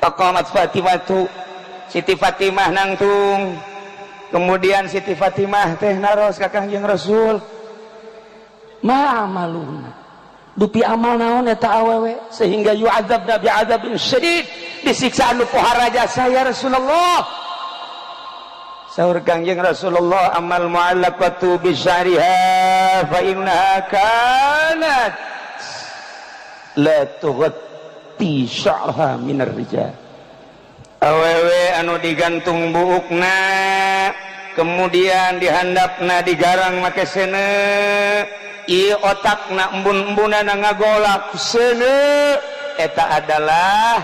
Faqamat Fatimatu, Siti Fatimah nangtung. Kemudian Siti Fatimah teh naros ka Kangjeng Rasul, ma amaluna, dupi amal naon eta awewe sehingga yu'adzabna bi'adzabin syadid, disiksa anu pohara jasa ya Rasulullah. Saur Kangjeng Rasulullah, amal mu'allaqatu bi sya'riha fa innaha kanat la tughatti sya'raha minar rijal. Awewe anu digantung buukna, kemudian dihandapna digarang make seuneu, ieu otakna embun-embunana ngagolak seuneu, eta adalah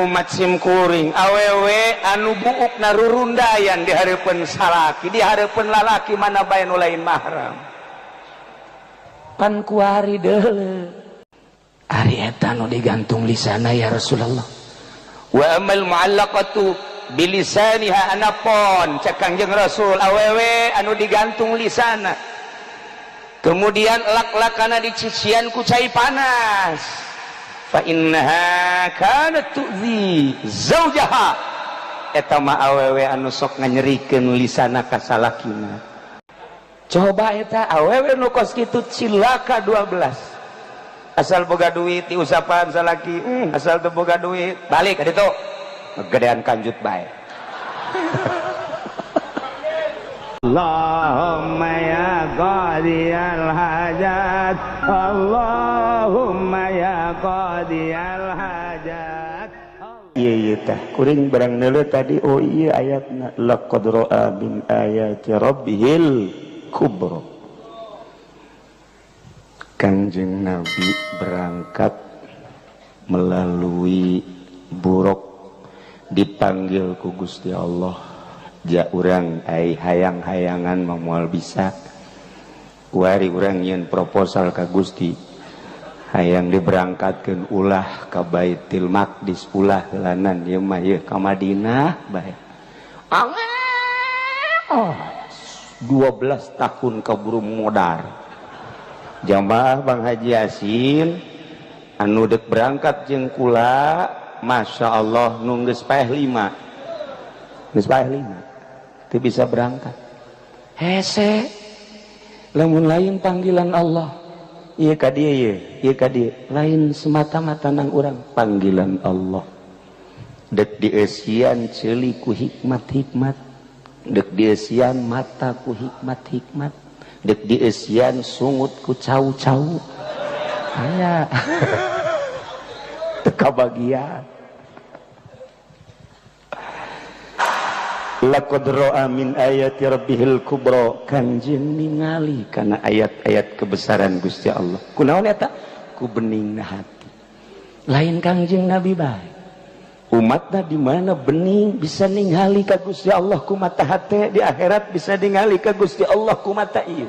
umat simkuring. Awewe anu buukna rurundayan di hareupeun salaki, di hareupeun lalaki mana bae nu lain mahram, pan kuari deuleu ari eta nu digantung lisana ya Rasulullah. Wa amal mu'allaqatu bilisaniha, anapon cek Kangjeng Rasul awewe anu digantung lisana, kemudian lak-lakana dicician ku cai panas, fa innaha kanat tu'zi zaujaha, eta mah awewe anu sok nganyerikeun lisana ka salakina. Coba eta awewe nu kos kitu cilaka 12. Asal boga duit diusapan salaki, asal teu boga duit balik ka ditu gedean kanjut bae. Allahumma ya qadiyal hajat, Allahumma ya qadiyal hajat. Iya iya tah kuring barang neuleuh tadi, oh iya ayatna laqad ra'a min ayati rabbihil kubra. Kangjeng Nabi berangkat melalui buruk dipanggil ku Gusti Allah. Ja urang ai hayang-hayangan moal bisa. Kuari urang nyeun proposal ka Gusti, hayang diberangkatkeun ulah ka Baitul Maqdis, ulah heulanan ieu mah ieu ka Madinah bae. Oh, 12 tahun kaburu modar. Jamaah Bang Haji Yasin anu dek berangkat jeung kula, Masya Allah, nu geus paeh 5, geus paeh 5 teu bisa berangkat. Hese lamun lain panggilan Allah, ieu ka dieu ieu, ieu ka dieu lain semata-mata nang urang, panggilan Allah. Dek dieusian ceuli ku hikmat-hikmat, dek dieusian mata ku hikmat-hikmat, dek dieusian sungut ku cau-cau, aya teu kabagian. Laqad ra'a min ayati rabbihil kubra, kanjeng ningali kana ayat-ayat kebesaran Gusti Allah. Kunaon eta? Ku beningna hati. Lain Kangjeng Nabi bae, umatna di mana bening bisa ningali ka Gusti Allah ku mata hate, di akhirat bisa ningali ka Gusti Allah ku mata ieu.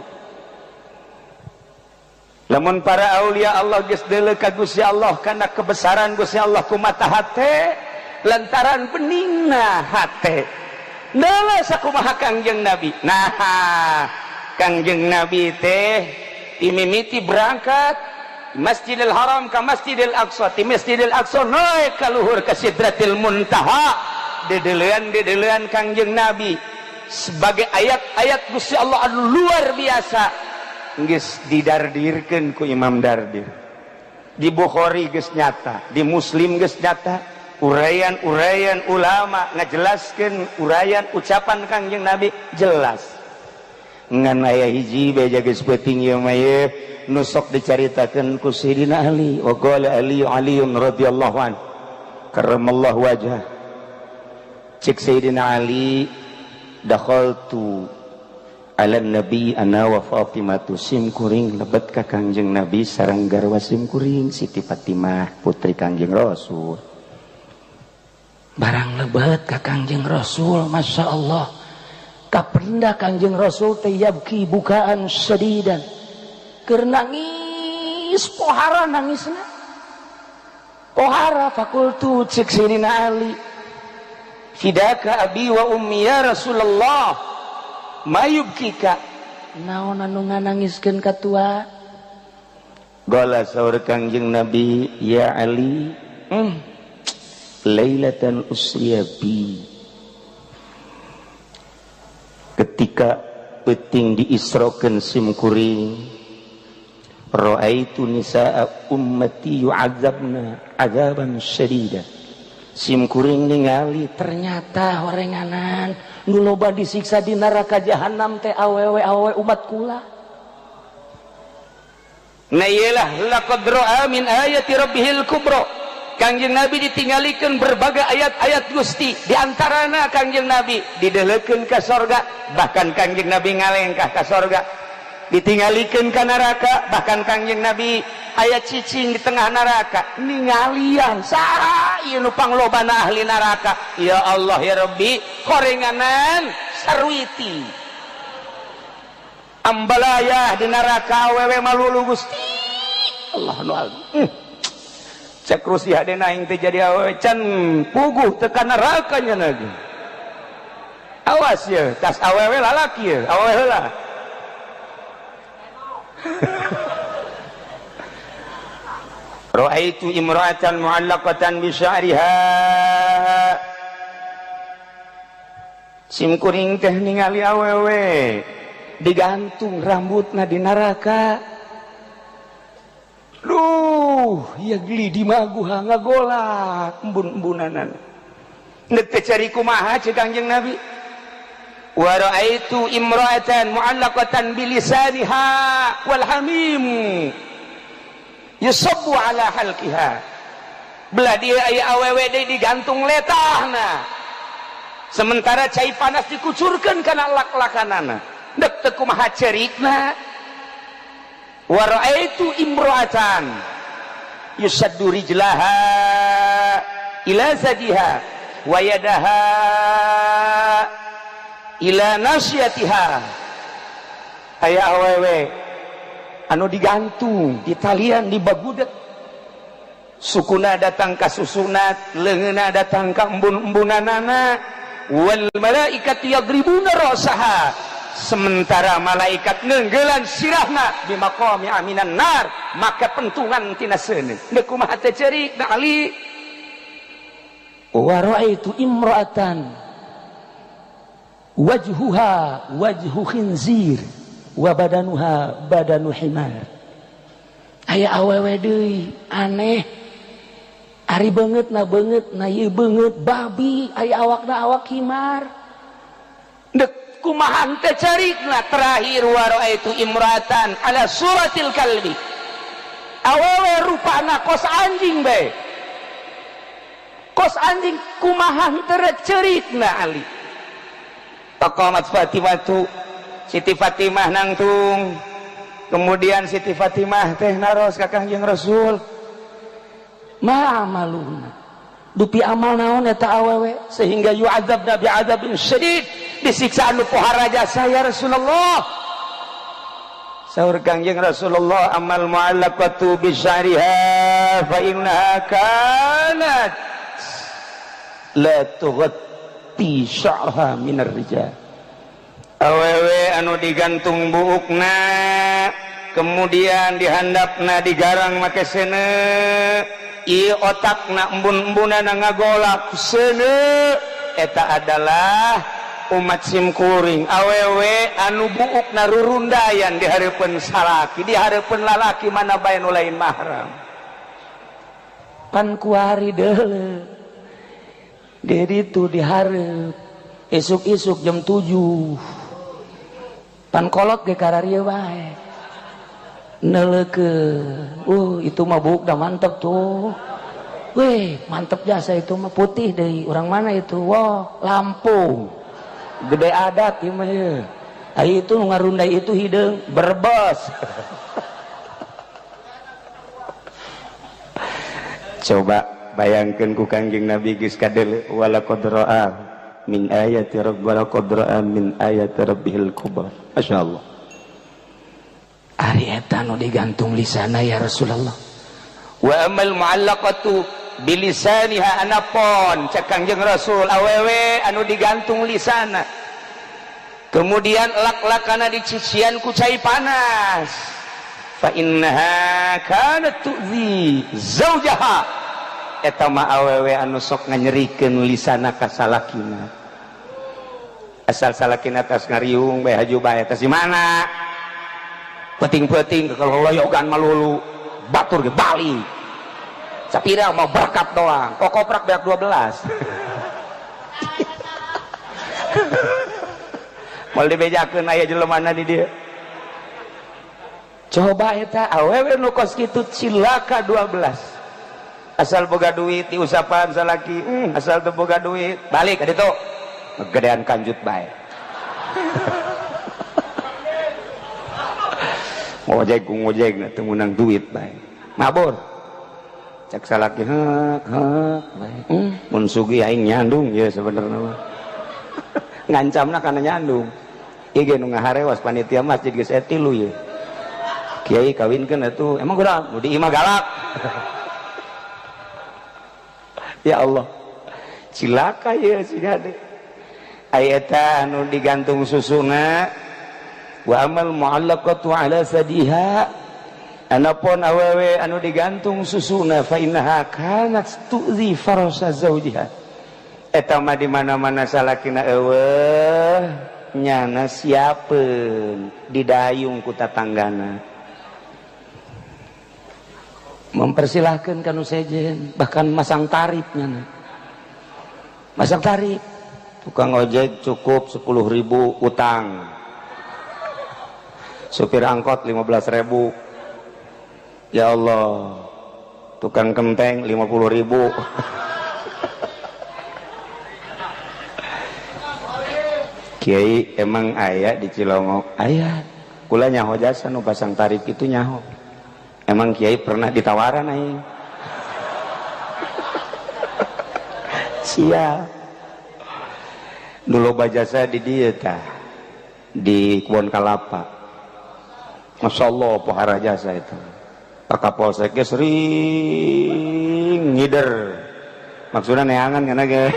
Lamun para aulia Allah geus deuleu ka Gusti Allah kana kebesaran Gusti Allah ku mata hate lantaran beningna hate. Deuleu sakumaha Kangjeng Nabi. Nah, Kangjeng Nabi teh imimiti berangkat Masjidil Haram ka Masjidil Aqsa, ti Masjidil Aqsa naik ka luhur ka Sidratil Muntaha. Dedelean-dedelean Kangjeng Nabi sebagai ayat-ayat Gusti Allah anu luar biasa geus didardirkeun ku Imam Dardir. Di Bukhari geus nyata, di Muslim geus nyata, uraian-uraian ulama ngajelaskeun uraian ucapan Kangjeng Nabi jelas. Ngan aya hiji beja geus peuting ieu mah ieu nu sok dicaritakeun ku Sayyidina Ali. Wa qala Ali Aliun radhiyallahu an karramallahu wajhah. Cek Sayyidina Ali, dakhaltu ala nabi ana wa Fatimatu, simkuring lebet ka Kangjeng Nabi sareng garwa simkuring Siti Fatimah putri Kangjeng Rasul. Barang lebet ka Kangjeng Rasul, Masya Allah, kapenda Kangjeng Rasul teh yabki bukaan sedidan, keur nangis pohara nangisna pohara. Fakultu, cek Sayyidina Ali, fidaka abi wa ummi ya Rasulullah, mayubkika, naon anu nganangiskeun ka tua? Gola saur Kangjeng Nabi, ya Ali, Lailatan usriya bi, ketika peuting diisrokeun sim kuring, raaitu nisaa ummati yu'adzabna azaban syadida. Sim kuring ningali ternyata horenganan nu loba disiksa di neraka jahanam teh awewe-awewe umat kula. Nah, iyalah laqad ra'a min ayati rabbihil kubra. Kangjeng Nabi ditinggalikeun berbagai ayat-ayat Gusti, di antarana Kangjeng Nabi dideulekeun ka sorga, bahkan Kangjeng Nabi ngalengkah ka sorga, ditinggalikeun ka neraka, bahkan Kangjeng Nabi aya cicing di tengah neraka ningalian saha ieu nu panglobana ahli neraka. Ya Allah ya Rabbi, horenganan sarwiti ambalayah di neraka awewe malulu. Gusti Allah nu agung. Cek Rusi hadena aing teh jadi awewe can puguh teu ka neraka nya lagi. Awas ya, tas awewe lalaki ya, awewe heula. Ra'aitu imra'atan mu'allaqatan bi sya'riha. Sim kuring teh ningali awewe digantung rambutna di neraka. Duh, ya geli di maguha ngagolak embun-embunanan. Nek teh cari kumaha cek Kangjeng Nabi. Wa ra'aitu imra'atan mu'allaqatan bilisaniha wal hamim yusabbu ala halqiha. Belah dia aya awewe deui digantung letahna. Sementara cai panas dikucurkeun kana lak-lakanana. Dek teu kumaha cerikna. Wa ra'aitu imra'atan yusaddu rijlaha ila zadiha wa yadaha ila nasyatiha. Aya awewe anu digantung di talian di bagudet, sukuna datang ka susunat, leungeunna datang ka embun-embunanana. Wal malaikatu yadribuna ra'saha, sementara malaikat nenggelan sirahna di maqami aminan nar, maka pentungan tina seuneu. Deuk kumaha teh ceurik na Ali. Wa ra'aitu imra'atan wajhuha wajhu khinzir wa badanuha badanu himar. Aya awewe deui aneh, ari beungeut na beungeut na ieu beungeut babi, aya awakna awak himar. Deuk kumaha teh carikna. Terakhir wa ra'aitu imra'atan ala suratil kalbi, awewe rupana kos anjing bae, kos anjing, kumaha teu cerikna Ali. Faqamat Fatimatu, Siti Fatimah nangtung. Kemudian Siti Fatimah teh naros ka Kangjeng Rasul, ma amaluna, dupi amal naon eta awewe sehingga yu'adzabna bi'adzabin syadid, disiksa anu pohara jasa ya Rasulullah. Saur Kangjeng Rasulullah, amal mu'allaqatu bi sya'riha fa innaha kanat la tughatti sya'raha minar rijal. Awewe anu digantung buukna, kemudian dihandapna digarang make seuneu, ieu otakna embun-embunana ngagolak seuneu, eta adalah umat simkuring. Awewe anu buukna rurundayan di hareupeun salaki, di hareupeun lalaki mana bae nu lain mahram. Pan kuari deuleu di ditu dihareup isuk-isuk jam 7, pan kolot ge kararieu wae neuleukeun. Itu mah buuk dah mantep tuh. Weh, mantep jasa itu mah, putih deui, orang mana itu? Wah, Lampung, gede adat ieu mah ieu. Ai itu nu ngarundai itu hideung Brebes. Coba bayangkeun ku Kangjeng Nabi geus kadeuleu walaqad ra'a min ayati rabb walaqad ra'a min ayati rabbihil kubra. Masyaallah. Ari eta nu digantung lisana ya Rasulullah. Wa amal mu'allaqatu bilisaniha, anapon cek Kangjeng Rasul awewe anu digantung lisana, kemudian lak-lakana dicician ku cai panas, fa innaha kanat tu'zi zaujaha. Eta mah awewe anu sok nganyerikeun lisana ka salakina. Asal salakina tas ngariung bae haju bae tas di mana? Peuting-peuting kekoloyogan malulu, batur ge balik. Sapira mau berkat doang, kokoprak beak 12. Moal dibejakeun aya jelemana di dieu. Coba eta awewe nu kos kitu cilaka 12. Asal boga duit diusapan salaki, asal teu boga duit balik ka ditu. Gedean kanjut bae. Ngojek ku ngojek teu meunang duit bae. Mabur. Cek salaki heuk heuk bae. Mun sugih aing nyandung ye sebenarnya mah. Ngancamna kana nyandung. Ieu ge nu ngaharewas panitia masjid geus aya tilu ye. Kiai kawinkeun atuh, emang kurang nu di imah galak. Ya Allah. Cilaka ye si hade. Aya eta anu digantung susuna wa amal mu'allaqatu ala sadiha. Anapun awewe anu digantung susuna fa innaha kanat tu'zi farasa zawjiha. Eta mah di mana-mana salakina eueuh nyana siapeun didayung ku tatanggana. Mempersilahkan kanu sejen, bahkan masang tarif nyana. Masang tarif. Tukang ojek cukup 10.000 utang. Supir angkot 15.000. Ya Allah. Tukang kenteng 50.000. Kiai emang aya di Cilongok? Aya. Kula nyaho jasa nu pasang tarif itu nyaho. Emang kiai pernah ditawaran aing? Siap. Dulu bajasa di dieu tah, di Kebon Kalapa. Masya Allah pohara jasa itu. Pak Kapolsek ge sering ngider. Maksudnya neangan kana ge.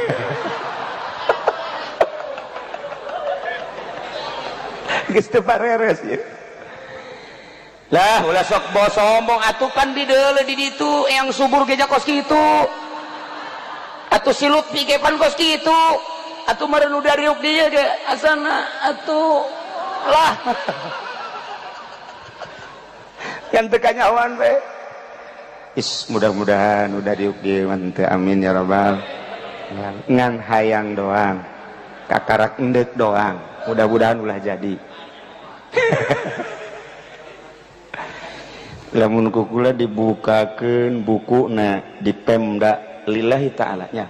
Geus teu pareres ieu. Lah ulah sok sombong atuh pan dideuleu di ditu yang subur ge kos kitu. Atuh si Lutfi ge pan kos kitu. Atuh meureun nu dariuk dieu ge asana atuh lah. Yang teu kanyahoan we. Is mudah-mudahan udah diuk dieu mah teu, amin ya rabbal. Ngan hayang doang. Kakarak endek doang. Mudah-mudahan ulah jadi. Lamun kukula dibukakeun bukuna di Pemda lillahi ta'ala nya.